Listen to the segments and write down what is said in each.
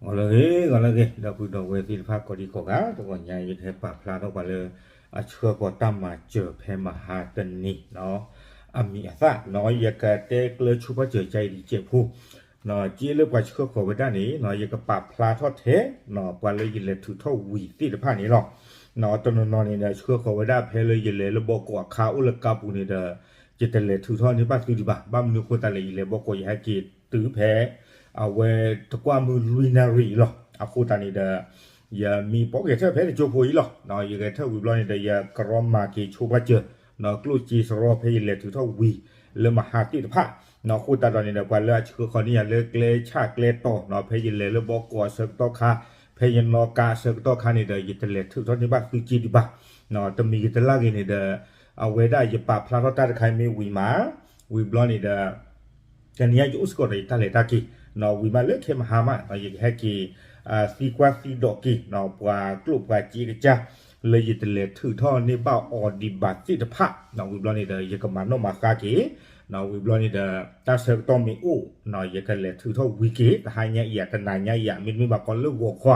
ဂီၤလၢအဂ့ၤ ဂီၤလၢအဂ့ၤ ဒီပုၢ်ဒီဝဲၢ်သ့ၣ်တဖၣ်ကိးဒံကိးဂၤ တဂီၤညါယကဟဲပာ်ဖျါထီၣ်ပှၤလၢ အဆှၢဃီၤတၢ်မၤစၢၤဖဲမဟါတနံၤ အမံၤအသၣ်နီၤ ယကတဲကျၢၤဆိပာ်စၢၤကါအံၤဒ်စဲးဖိ က့လၢပှၤဆှၢဃီၤဝဲဒၣ်န့ၣ် ယကပာ်ဖျါထီၣ်ထဲ ပှၤလၢယလဲၤထုးထီၣ်ဝံၤသ့ၣ်တဖၣ်န့ၣ်လီၤ. တနီၤနီၤန့ၣ်ဒီး ဆှၢဃီၤဝဲဒၣ်ဖဲလၢယလဲၤလၢဘီကီးအခါအိၣ်လၢကါပူၤန့ၣ်ဒီး ယတလဲၤထုးထီၣ်န့ၢ်ဘၣ်သုဒံးဘၣ်. ဘၣ်မနုၤအဃိသတးလဲၣ် ယလဲၤဘီကီးယဟဲက့ၤတုၤဖဲ အဝဲတကွၢ်မုၢ်လွံၢ်နၣ်ရံၣ်အံၤလီၤ. အဃိသတးန့ၣ်ဒီး ယမ့ၢ်ပိာ်ဂဲၤထၢၣ်ဖဲတကၠိဖိအံၤလီၤ. ယဂဲၤထၢၣ်ဝံၤဘျီန့ၣ်ဒီး ယကရီမၤက့ၤဆိပာ်စၢၤ ကျိၣ်စ့စရီဖဲယလဲၤထုးထီၣ်ဝံၤလၢမဟါသ့ၣ်တဖၣ် အဃိသတးဒီးန့ၣ်ဒီး ပှၤလၢအဆှၢဃီၤန့ၢ်ယၤလၢကျဲဆၣ်ကျဲတီၤ ဖဲယလဲၤလၢဘီကီးအဆၢကတီၢ်ခါ ဖဲယနီၣ်ကါအဆၢကတီၢ်ခါန့ၣ်ဒီး ယတလဲၤထုးထီၣ်န့ၢ်ဘၣ်သုက့ဒံးဘၣ်. တမံၤဂ့ၤတလၢ်ဂ့ၤန့ၣ်ဒီး အဝဲဒၣ်ယပာ်ဖျါထီၣ်တၢ်တခါအံၤမ့ၢ်ဝံၤမး ဝံၤဘျီန့ၣ်ဒီး တနံၤအံၤယအိၣ်စ့ၢ်ကီးဒီးယတၢ်လဲၤတၢ်က့ၤ ဝံၤမးလၢခဲမဟါမး ယကဟဲက့ၤ သံကွၢ်သံဒိးက့ၤ ပှၤကျိၣ်ပှၤစ့ကစၢ် လၢယတလဲၤထုးထီၣ်န့ၢ်ဘၣ်အီၤဒံးဘၣ်သ့ၣ်တဖၣ် ဝံၤဘျီန့ၣ်ဒီး ယကမၤနီၣ်မၤဃါက့ၤ ဝံၤဘျီန့ၣ်ဒီး တၢ်ဆၢကတီၢ်မ့ၢ်အိၣ် ယကလဲၤထုးထီၣ်ဝံၤက့ၤ တဟါညါအံၤ တနၤညါအံၤ မ့တမ့ၢ်ဘၣ်ကီးလၢဂီၤခီ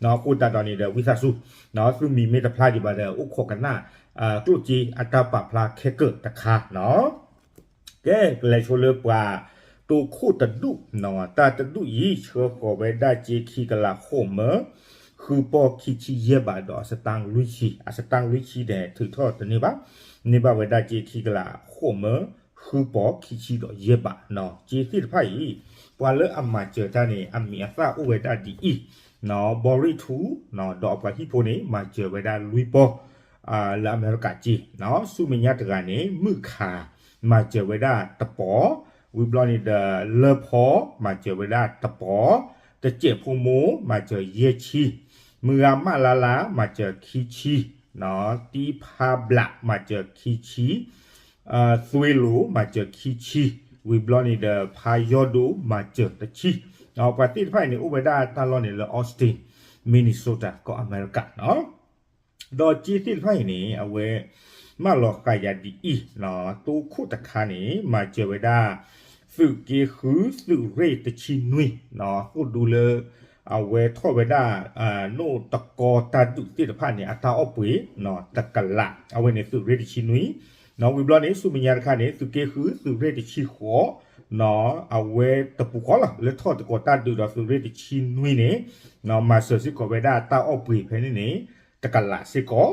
အဃိသတးဒီးန့ၣ်ဒီး ဝံသးစူၤ သုမံၤမ့ၢ်တဖျါဒံးဘၣ်ဒီး အိၣ်ခိးကနၣ် ကျိၣ်စ့အတၢ်ပာ်ဖျါခဲကၢၣ်တခါနီၤ ကဲ ကလဲၤဆိလၢပှၤ တိခိၣ်တဒူၣ် တၢ်တဒူၣ်အံၤ ဆှၢဃီၤဝဲဒၣ်စ့ခံကလးဃိးမၢ ဃုပီၢ်ခံဆံယဲၢ်ဘးဒီးအစတါလွံၢ်ဆံ အစတါလွံၢ်ဆံန့ၣ် ထုးထီၣ်တန့ၢ်ဘၣ် န့ၢ်ဘၣ်ဝဲဒၣ်စ့ခံကလးဃိးမၢ ဃုပီၢ်ခံဆံဒီးယဲၢ်ဘး စ့သ့ၣ်တဖၣ်အံၤ ပှၤလၢအမၤစၢၤတၢ်န့ၣ် အမံၤအသၣ်အိၣ်ဝဲဒၣ်ဒ်အံၤ ဘီရ့ၣ်ထူ ဒီးအပှၤဟံၣ်ဖိန့ၣ် မၤစၢၤဝဲဒၣ်လွံၢ်ပီၢ် လၢအမဲရကၤစ့ ဆူမဲာ်ညါတဂၤန့ၣ် မုၣ်ခး မၤစၢၤဝဲဒၣ်တပီၢ် ဝံၤဘျီန့ၣ်ဒီး လၢဖီ မၤစၢၤဝဲဒၣ်တပီၢ် တစဲးဖိမိၢ် မၤစၢၤယဲၢ်ဆံ မုၢ်ဂၤမးလါလါ မၤစၢၤခံဆံ တံဖးဘျး မၤစၢၤခံဆံ သွ့လိၤ မၤစၢၤခံဆံ ဝံၤဘျီန့ၣ်ဒီး ဖါယီၢ်ဒိၣ် မၤစၢၤတဆံ ပှၤသ့ၣ်တဖၣ်အံၤန့ၣ် အိၣ်ဝဲဒၣ်တၢ်လီၢ်န့ၣ်လၢ Austin Minnesota ကီၢ်အမဲရကၤနီၤ ဒီးစ့သ့ၣ်တဖၣ်အံၤန့ၣ် အဝဲ မၢလီၤဃာ်ယၤဒ်အံၤ တိခိၣ်တခါန့ၣ် မၤစၢၤဝဲဒၣ် သုးက့ဃု သုးရ့ၣ်တဆံနွံ သိၣ်ဒူလၢ အဝဲထီၣ်ဝဲဒၣ် နိၣ်တကီတၢ်ဒုးသ့ၣ်တဖၣ်န့ၣ် အတၢ်အီၣ်ပှ့ၤ တကလး အဝဲန့ၣ်သုးရ့ၣ်တဆံနွံ ဝံၤဘျီန့ၣ် ဆူမဲာ်ညါတခါန့ၣ် သုးက့ဃု သုးရ့ၣ်တဆံဃိး အဝဲတပူၤဃီလီၤ လၢထီၣ်တကီတၢ်ဒုးဒီးသုးရ့ၣ်တဆံနွံန့ၣ် မၤစၢၤစ့ၢ်ကီးဝဲဒၣ်တၢ်အီၣ်ပှ့ၤဖဲန့ၣ်န့ၣ် တကလးစ့ၢ်ကီး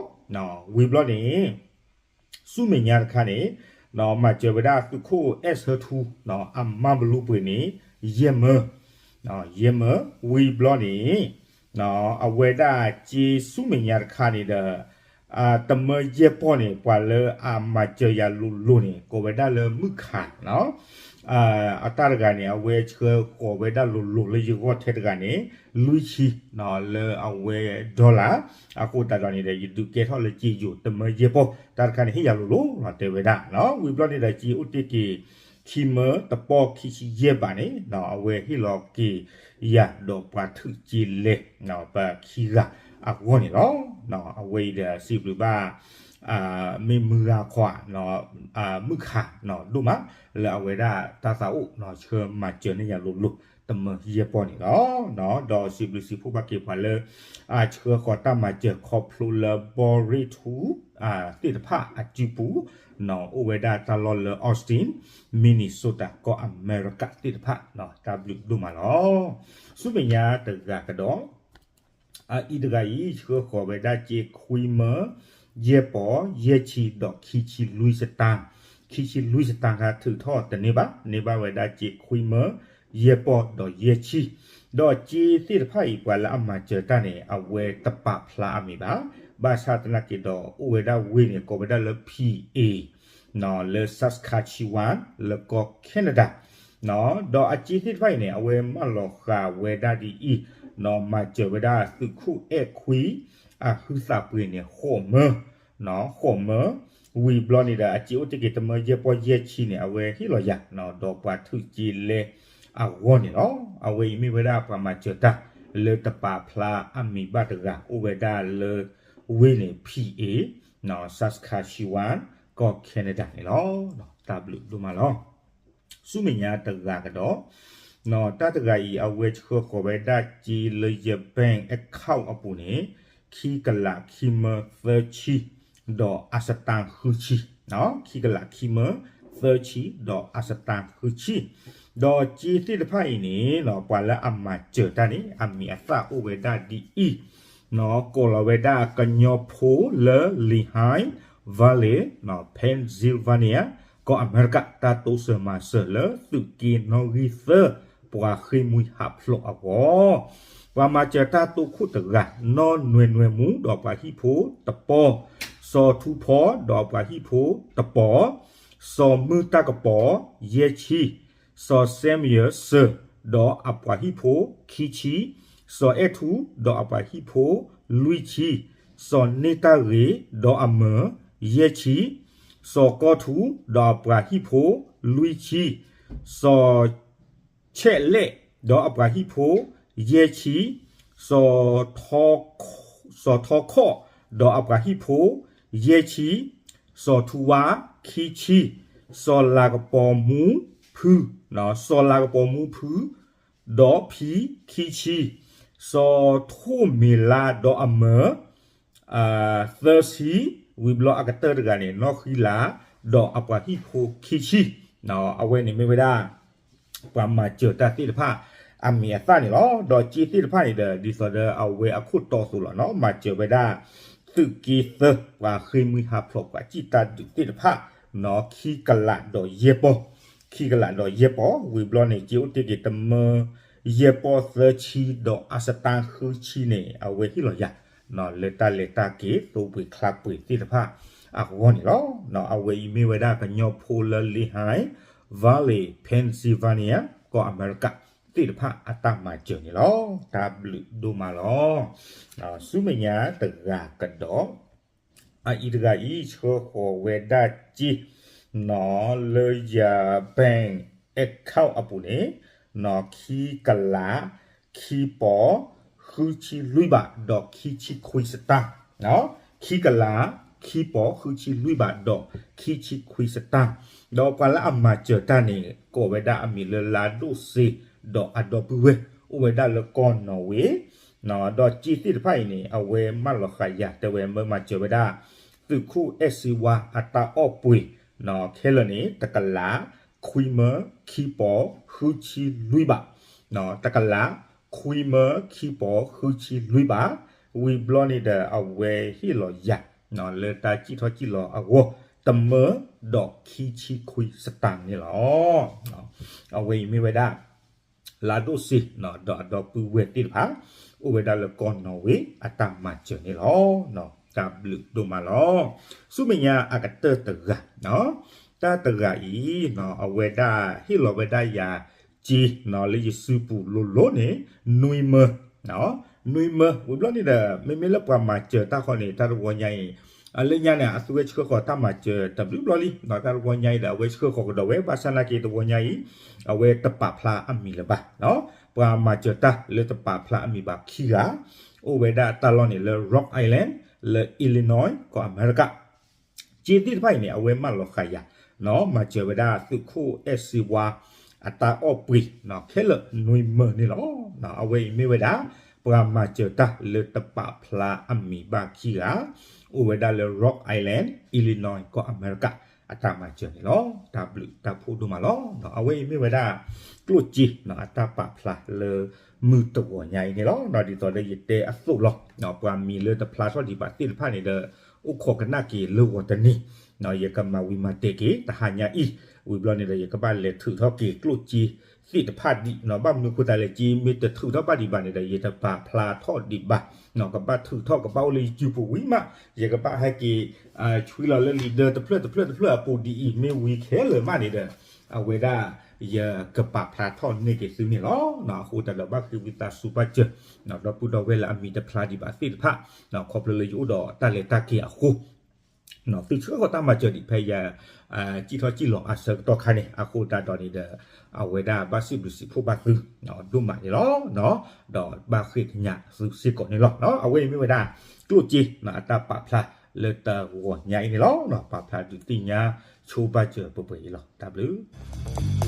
ဝံၤဘျီန့ၣ် ဆူမဲာ်ညါတခါန့ၣ် မၤစၢၤဝဲဒၣ်သုးခိၣ်အဲၣ်ဆၢထူ အမါဘလူပှ့ၤန့ၣ် ယဲၢ်မၢ ယဲၢ်မၢ ဝံၤဘျီန့ၣ် အဝဲဒၣ်စ့ဆူမဲာ်ညါတခါန့ၣ်ဒီး တမၢယဲၢ်ပီၢ်န့ၣ် ပှၤလၢအမၤစၢၤယၤလိၤလိၤန့ၣ် ကိးဝဲဒၣ်လၢမုၣ်ခး အတၢ်တဂၤန့ၣ် အဝဲဆှၢဃီၤဝဲဒၣ်လိၤလိၤလၢယဂီၢ်ထဲတဂၤန့ၣ် လွံၢ်ဆံ လၢအဝဲ dollar အဃိသတးဒီးန့ၣ်ဒီး ယဒုးကဲထီၣ်လၢစ့ယိၤ တမၢယဲၢ်ပီၢ် တၢ်တခါန့ၣ် ဟ့ၣ်ယၤလိၤလိၤလီၤ တဲဝဲဒၣ် ဝံၤဘျီန့ၣ်ဒီး စ့အိၣ်တ့ၢ်က့ၤ ခံမၢတပီၢ်ခံဆံယဲၢ်ဘးန့ၣ် အဝဲဟ့ၣ်လီၤက့ၤယၤဒီးပှၤထုးက့လဲ ပှၤခံဂၤအဂီၢ်န့ၣ်လီၤ. အဝဲအံၤဒီးစံးဘျုးဘၣ် မ့ၢ်မုၢ်ဂၤခွါ မုၣ်ခးဒိၣ်မး လၢအဝဲဒၣ်တၢ်သးအိၣ် ဆှၢမၤစၢၤန့ၢ်ယၤလိၤလိၤ တမၢယဲၢ်ပီၢ်န့ၣ်လီၤ. ဒီးစံးဘျုးစံးဖှိၣ်ဘၣ်က့ၤပှၤလၢ အဆှၢဃီၤတၢ်မၤစၢၤခီဖျိလၢဘီရ့ၣ်ထူ သ့ၣ်တဖၣ်အစုပူၤ အိၣ်ဝဲဒၣ်တၢ်လီၢ်လၢ Austin Minnesota ကီၢ်အမဲရကၤသ့ၣ်တဖၣ် တၢ်ဘျုးဒိၣ်မးလီၤ. ဆူမဲာ်ညါတဂၤကဒီး အအံၤတဂၤအံၤ ဆှၢဃီၤဝဲဒၣ်စ့ခွံမၢ ယဲၢ်ပီၢ် ယဲၢ်ဆံ ဒီးခံဆံလွံၢ်စတၢၢ်, ခံဆံလွံၢ်စတၢၢ်ခါထုးထီၣ်တန့ၢ်ဘၣ်, န့ၢ်ဘၣ်ဝဲဒၣ်စ့ခွံမၢ ယဲၢ်ပီၢ်ဒီးယဲၢ်ဆံ, ဒီးစ့သ့ၣ်တဖၣ်အံၤ ပှၤလၢအမၤစၢၤတၢ်န့ၣ် အဝဲတပာ်ဖျါအမံၤဘၣ်. ဘၣ်ဆၣ်သနာ်က့ဒီး အိၣ်ဝဲဒၣ်ဝ့ၢ်န့ၣ် ကိးဝဲဒၣ်လၢ ဖံးအ့ၣ် လၢ Saskatchewan လၢကီၢ် Canada ဒီးအစ့သ့ၣ်တဖၣ်အံၤန့ၣ် အဝဲမၢလီၤဃာ်ဝဲဒၣ်ဒ်အံၤ, မၤစၢၤဝဲဒၣ်သုးခိၣ်အဲၣ်ခွံ အဟုသးပှ့ၤန့ၣ် ဃိးမၢ, ဃိးမၢ, ဝံၤဘျီန့ၣ်ဒီး အစ့အိၣ်တ့ၢ်က့ၤတမၢယဲၢ်ပီၢ်ယဲၢ်ဆံန့ၣ် အဝဲဟ့ၣ်လီၤယၤ ဒီးပှၤထုးစ့လဲအဂီၢ်န့ၣ်လီၤ. အဝဲအံၤမ့ၢ်ဝဲဒၣ်ပှၤမၤစၢၤတၢ်လၢတပာ်ဖျါအမံၤဘၣ်တဂၤ အိၣ်ဝဲဒၣ်လၢဝ့ၢ်န့ၣ် ဖံးအ့ၣ် Saskatchewan ကီၢ် Canada န့ၣ်လီၤ. တၢ်ဘျုးဒိၣ်မးလီၤ. ဆူမဲာ်ညါတဂၤကဒီး တၢ်တဂၤအံၤ အဝဲဆှၢဃီၤဝဲဒၣ်စ့လၢယ bank account အပူၤန့ၣ် ခံကလးခံမၢသၢဆံ ဒီးအစတၣ်ဃုဆံ, ခံကလးခံမၢသၢဆံ ဒီးအစတၣ်ဃုဆံ, ဒီးစ့သ့ၣ်တဖၣ်အံၤန့ၣ် ပှၤလၢအမၤစၢၤတၢ်န့ၣ် အမံၤအသၣ်အိၣ်ဝဲဒၣ်ဒ်အံၤ, ကိးလီၤဝဲဒၣ်ကညီဖိလၢ Lehigh Valley Pennsylvania ကီၢ်အမဲရကၤ တၢ်တိစၢၤမၤစၢၤလၢသုးက့နီၣ်ဂံၢ်သၢ ပှၤဃ့ၢ်မှံဟးဖျိးအဂီၢ်, ပှၤမၤစၢၤတၢ်တိခိၣ်တဂၤ နီၢ်နွဲၣ်နွဲၣ်မူ ဒီးပှၤဟံၣ်ဖိတပီၤ, စီၤထူဖီ ဒီးအပှၤဟံၣ်ဖိတပီၤ, စီၤမုၢ်တၢ်ကပီၤ ယဲၢ်ဆံ, စီၤစဲမယၢၤစၢၤ ဒီးအပှၤဟံၣ်ဖိခံဆံ, စီၤအဲၣ်ထူ ဒီးအပှၤဟံၣ်ဖိလွံၢ်ဆံ, စီၤန့ၢ်တၢ်ဂ့ၤ ဒီးအမၢယဲၢ်ဆံ, စီၤကီၢ်ထူ ဒီးအပှၤဟံၣ်ဖိလွံၢ်ဆံ, စီၤ ဆဲးလဲၣ် ဒီးအပှၤဟံၣ်ဖိယဲၢ်ဆံ, စီၤထီခီၣ် ဒီးအပှၤဟံၣ်ဖိယဲၢ်ဆံ, စီၤထူဝါခံဆံ, စီၤလၤကပီၤမူဖု, စီၤလၤကပီၤမူဖု ဒီးဖံခံဆံ, စီၤထိၣ်မ့ၤလါ ဒီးအမၢ သၢဆံ, ဝံၤဘျီအကတၢၢ်တဂၤန့ၣ် နီၢ်ဃံလၤ ဒီးအပှၤဟံၣ်ဖိခံဆံ, အဝဲန့ၣ်မ့ၢ်ဝဲဒၣ် ပှၤမၤစၢၤတၢ်သ့ၣ်တဖၣ် အမံၤအသၣ်န့ၣ်လီၤ. ဒီးစ့သ့ၣ်တဖၣ်န့ၣ်ဒီး ဒ်သိးဒီးအဝဲအခိၣ်တီအသိးလီၤနီၤ, မၤစၢၤဝဲဒၣ် သုးက့သၢ ပှၤဃ့ၢ်မှံဟးဖျိးပှၤစံၣ်တၢ်ဒုးသ့ၣ်တဖၣ်နီၤ, ခံကလးဒီးယဲၢ်ပီၢ်, ခံကလးဒီးယဲၢ်ပီၢ်, ဝံၤဘျီန့ၣ် စ့အိၣ်တ့ၢ်က့ၤတမၢယဲၢ်ပီၢ်သၢဆံဒီးအစတၢ်ဃုဆံန့ၣ် အဝဲဟ့ၣ်လီၤယၤ လၢတၢ်လဲၤတၢ်က့ၤ သိပှ့ၤချါပှ့ၤသ့ၣ်တဖၣ်အဂီၢ်န့ၣ်လီၤ. အဝဲအံၤမ့ၢ်ဝဲဒၣ်ကညီဖိလၢ Lehigh Valley Pennsylvania ကီၢ်အမဲရကၤသ့ၣ်တဖၣ်အတၢ်မၤစၢၤန့ၣ်လီၤ. တၢ်ဘျုးဒိၣ်မးလီၤ. ဆူမဲာ်ညါတဂၤကဒီး အအံၤတဂၤအံၤ ဆှၢဃီၤဝဲဒၣ်စ့ နီၤ လၢယ bank account အပူၤန့ၣ် နီၤ ခံကလး ခံပီၤ ဃုဆံလွံၢ်ဘး ဒီးခံဆံခွံစတၢ်, ခံကလး ခံပီၤ ဃုဆံလွံၢ်ဘး ဒီးခံဆံခွံစတၢ်, ဒီးပှၤလၢအမၤစၢၤတၢ်န့ၣ် ကိးဝဲဒၣ်အမံၤလၢလါဒိၣ်စ့ ဒီးအဒီပုၢ်ဝဲၢ် အိၣ်ဝဲဒၣ်လၢကီၢ်နီၣ်ဝ့ ဒီးစ့သ့ၣ်တဖၣ်အံၤန့ၣ် အဝဲမၢလီၤဃာ်ယၤ တဲဝဲမၢမၤစၢၤဝဲဒၣ် သုးခိၣ်အဲၣ်စ့ဝါအတၢ်အီၣ်ပှ့ၤ ခဲလၢာ်န့ၣ် တကလး ခွံမၢ ခံပီၤ ဃုဆံလွံၢ်ဘး, တကလး ခွံမၢ ခံပီၤ ဃုဆံလွံၢ်ဘး, ဝံၤဘျီန့ၣ်ဒီး အဝဲဟ့ၣ်လီၤယၤ လၢတၢ်စံၣ်ထီၣ်စံၣ်လီၤအဂီၢ် တမၢ ဒီးခံဆံခွံစတၢ်န့ၣ်လီၤ. အဝဲအံၤမ့ၢ်ဝဲဒၣ် လါဒိၣ်စ့ ဒီးအဒီပုၢ်ဝဲၢ်သ့ၣ်တဖၣ် အိၣ်ဝဲဒၣ်လၢကီၢ်နီၣ်ဝ့ အတၢ်မၤစၢၤန့ၣ်လီၤ. တၢ်ဘျုးဒိၣ်မးလီၤ. ဆူမဲာ်ညါအကတၢၢ်တဂၤ တၢ်တဂၤအံၤ အဝဲဒၣ်ဟ့ၣ်လီၤဝဲဒၣ်ယၤ စ့ လၢယစုပူၤလိၤလိၤန့ၣ် နွံမၢ နွံမၢ ဝံၤဘျီန့ၣ်ဒီး မ့မ့ၢ်လၢပှၤမၤစၢၤတၢ်ဃီန့ၣ် တၢ်တဝီညါအံၤ လၢညါန့ၣ် အသုဝဲဆှၢဃီၤတၢ်မၤစၢၤတဘျုးဘျီလံ တၢ်တဝီညါအံၤဒီး အဝဲဆှၢဃီၤကဒီးဝဲ ဘၣ်ဆၣ်နာ်က့တဝီညါအံၤ အဝဲတပာ်ဖျါအမံၤလၢၤဘၣ် ပှၤမၤစၢၤတၢ်လၢတပာ်ဖျါအမံၤဘၣ်ခံဂၤ အိၣ်ဝဲဒၣ်တၢ်လီၢ်န့ၣ်လၢ Rock Island လၢ Illinois ကီၢ်အမဲရကၤ စ့သ့ၣ်တဖၣ်အံၤန့ၣ် အဝဲမၢလီၤဃာ်ယၤ မၤစၢၤဝဲဒၣ်သုးခိၣ်အဲၣ်စ့ဝါ အတၢ်အီၣ်ပှ့ၤ ခဲလၢာ်နွံမၢန့ၣ်လီၤ. အဝဲအံၤမ့ၢ်ဝဲဒၣ် ပှၤမၤစၢၤတၢ်လၢတပာ်ဖျါအမံၤဘၣ်ခံဂၤ အိၣ်ဝဲဒၣ်လၢ Rock Island Illinois ကီၢ်အမဲရကၤ အတၢ်မၤစၢၤန့ၣ်လီၤ. တၢ်ဘျုးတၢ်ဖှိၣ်ဒိၣ်မးလီၤ. အဝဲအံၤမ့ၢ်ဝဲဒၣ် ကျိၣ်စ့ အတၢ်ပာ်ဖျါလၢမုၢ်တဂီၤညါအံၤန့ၣ်လီၤ. ဒ်သိးလၢယတဲအသိးလီၤ. ပှၤမံၤလၢတဖျါထီၣ်ဒံးဘၣ်သ့ၣ်တဖၣ်န့ၣ်ဒီး အိၣ်ခိးကနၣ်က့ၤလၢဂီၤတနံၤ ယကမၤဝံၤမၤတဲာ်က့ၤ တဟါညါအံၤ ဝံၤဘျီန့ၣ်ဒီး ယကဘၣ်လဲၤထုးထီၣ်က့ၤကျိၣ်စ့သ့ၣ်တဖၣ်ဒံး ဘၣ်မနုၤအဃိသတးလဲၣ် စ့မ့ၢ်တထုးထီၣ်ဘၣ်ဒံးဘၣ်န့ၣ်ဒီး ယတပာ်ဖျါထီၣ်ဒံးဘၣ် ကဘၣ်ထုးထီၣ် ကဘၣ်အိၣ်လၢယစုပူၤဝံၤမး ယကဘၣ်ဟဲက့ၤ ဆွံလီၤလၢလံာ်ဒၢတဖျၢၣ်တဖျၢၣ်တဖျၢၣ်အပူၤဒ်အံၤ မ့ၢ်ဝံၤခဲလၢာ်မးန့ၣ်ဒီး အဝဲဒၣ် ယကပာ်ဖျါထီၣ်န့ၢ်က့ၤသုန့ၣ်လီၤ. အဃိသတးဒီးဘၣ်ဃ့ဝံသးစူၤဘၣ်စၢၤ ဒီပုၢ်ဒီဝဲၢ်လၢအမံၤတဖျါဒံးဘၣ်သ့ၣ်တဖၣ် ခီဖျိလၢယအိၣ်ဒီးတၢ်လဲၤတၢ်က့ၤအဃိ သုဆှၢဃီၤတၢ်မၤစၢၤဒံး ဖဲယ စံၣ်ထီၣ်စံၣ်လီၤအဆၢကတီၢ်ခါန့ၣ် အဃိသတးဒီးန့ၣ်ဒီး အဝဲဒၣ်ဘၣ်စံးဘျုးစံးဖှိၣ်ဘၣ်သု ဒိၣ်မးန့ၣ်လီၤ. ဒီးဘၣ်ဃ့ကညးသုစ့ၢ်ကီးန့ၣ်လီၤ. အဝဲအံၤမ့ၢ်ဝဲဒၣ် ကျိၣ်စ့ အတၢ်ပာ်ဖျါလၢတဂီၤညါအံၤန့ၣ်လီၤ. ပာ်ဖျါဒုးသ့ၣ်ညါဆိဘၣ်စၢၤပှဲၤပှဲၤအံၤလီၤ. တၢ်ဘျုး